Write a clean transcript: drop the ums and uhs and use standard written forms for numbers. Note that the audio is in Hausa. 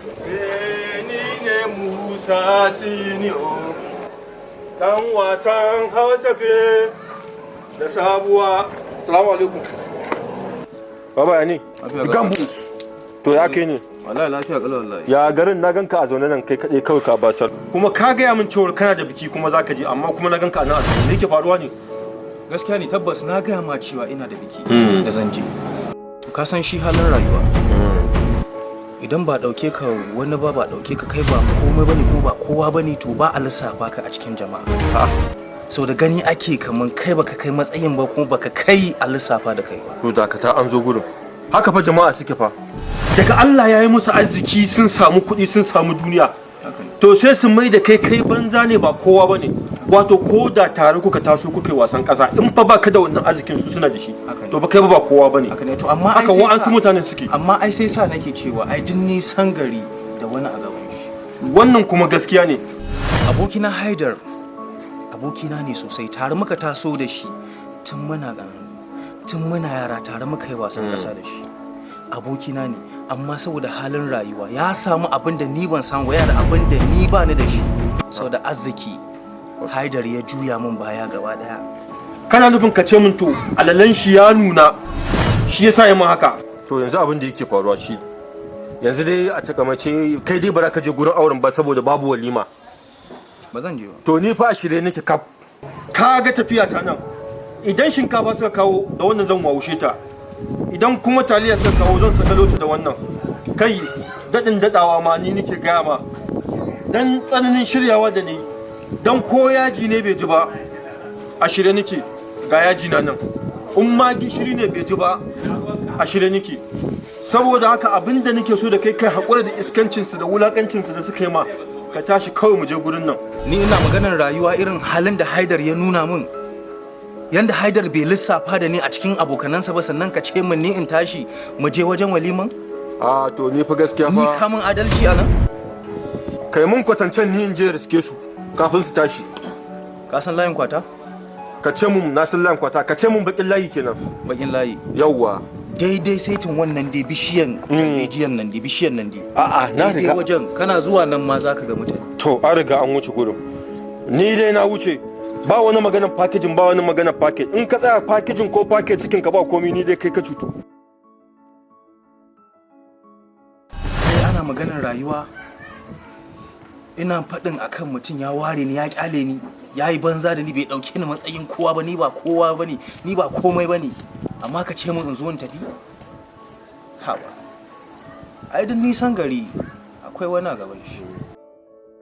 Ni ne Musa Siniyo, dan wasan Hausa fe da sabuwa. Salamu alaikum. Baba, ya ne? Gambus. To, ya kai ne? Wallahi lafiya kalau, wallahi. Ya garin? Na ganka a zaune nan kai kaɗai kawai ka basar. Kuma ka gaya min cewar kana da biki kuma zaka je, amma kuma na ganka a nan a zaune. Me yake faruwa ne? Gaskiya ne, tabbas na gaya ma cewa ina da biki da zan je. Ka san shi halin rayuwa. Idan ba ɗauke ka wani ba, ba ɗauke ka kai ba komai bane ko ba kowa bane, to ba a lissafa ka a cikin jama'a. Sau da gani ake kaman kai baka kai matsayin ba, kuma baka kai a lissafa da kai ba. To dakata, an zo gurin. Haka fa jama'a suke fa. Daga Allah ya yi musu arziki, sun samu kuɗi, sun samu duniya. To sai su mai da kai kai banza ne, ba kowa bane. Wato ko da tare kuka taso kuka yi wasan ƙasa, in fa baka da wannan arzikin, su suna da shi. Haka ne. To ba kai ba ba kowa bane. Haka ne, to amma ai Haka sai wa'ansu mutanen suke. Amma ai sai sa nake cewa ai duk nisan gari da wani a gaban shi. Wannan kuma gaskiya ne. Abokina Haidar abokina ne sosai, tare muka taso da shi tun muna ƙananu, tun muna yara tare muka yi wasan ƙasa da shi. Abokina ne, amma saboda halin rayuwa ya samu abin da ni ban samu ba, yana da abin da ni ba ni da shi. Saboda arziki Haidar ya juya min baya gaba daya. Kana nufin ka ce min to alalan shi ya nuna, shi yasa ya min haka. To yanzu abin da yake faruwa shi yanzu dai a takamace, kai dai ba za ka je gurin auren ba saboda babu walima. Ba zan je ba. To ni fa a shirye nake kaf. Ka ga tafiya ta nan, idan shinkafa suka kawo, da wannan zan wawushe ta. Idan kuma taliya suka kawo, zan sakalo ta da wannan. Kai, daɗin daɗawa ma, ni nake gaya ma, dan tsananin shiryawa da ni, dan ko yaji ne bai ji ba, a shirye nake, ga yaji na nan. In ma gishiri ne bai ji ba, a shirye nake. Saboda haka abin da nake so da kai, kai haƙura da iskancinsu da wulaƙancinsu da suka yi ma, ka tashi kawai mu je gurin nan. Ni ina maganar rayuwa, irin halin da Haidar ya nuna min, yanda Haidar bai lissafa da ni a cikin abokanansa ba, sannan ka ce min ni in tashi mu je wajen waliman? A to ni fa gaskiya Ni fa ka min adalci a nan? Kai mun kwatancen, ni in je riske su kafin su tashi. Ka san layin kwata? Ka ce mun, na san layin kwata. Ka ce mun bakin layi kenan. Bakin layi. Yawwa. Daidai saitin wannan dai bishiyan darbejiyan nan dai, bishiyan nan dai. A'a, na Daidai riga wajen kana zuwa nan ma zaka ga mutane. To an riga an wuce gurin. Ni dai na wuce, ba wani maganar packaging, ba wani maganar package. In ka tsaya packaging ko package cikin ka ba komai, ni dai kai ka cutu. Kai, ana maganar rayuwa, ina faɗin akan mutum ya ware ni, ya kyale ni, ya yi banza da ni, bai ɗauke ni matsayin kowa ba, ni ba kowa ba ne, ni ba komai ba ne, amma ka ce min in zo in tafi? Haba, ai duk nisan gari akwai wani a gaban shi.